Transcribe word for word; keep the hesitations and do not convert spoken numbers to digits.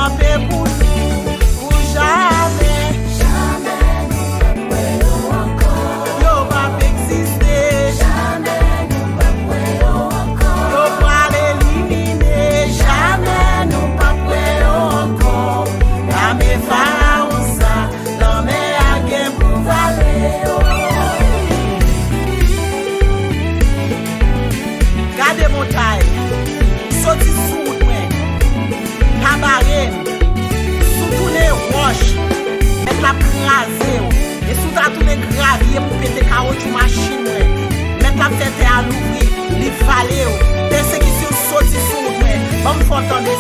Kanpe pou nou, pou jamè. Jamè nou p ap wè yo ankò. Yo p ap egziste. Jamè nou p ap wè yo ankò. Yo pral elimine. Jamè nou p ap wè yo ankò. Lame Farawon sa, lanmè a gen pou vale yo. Gade montay, soti sou wout mwen, pa bare m, si w tounen wòch, mèt la ap kraze w, e si w ta tounen gravye pou pete kawotchou machin mwen, mèt la ap fè tè a louvri, li vale w, pèsekisyon soti sou wout mwen, ban m fè w tande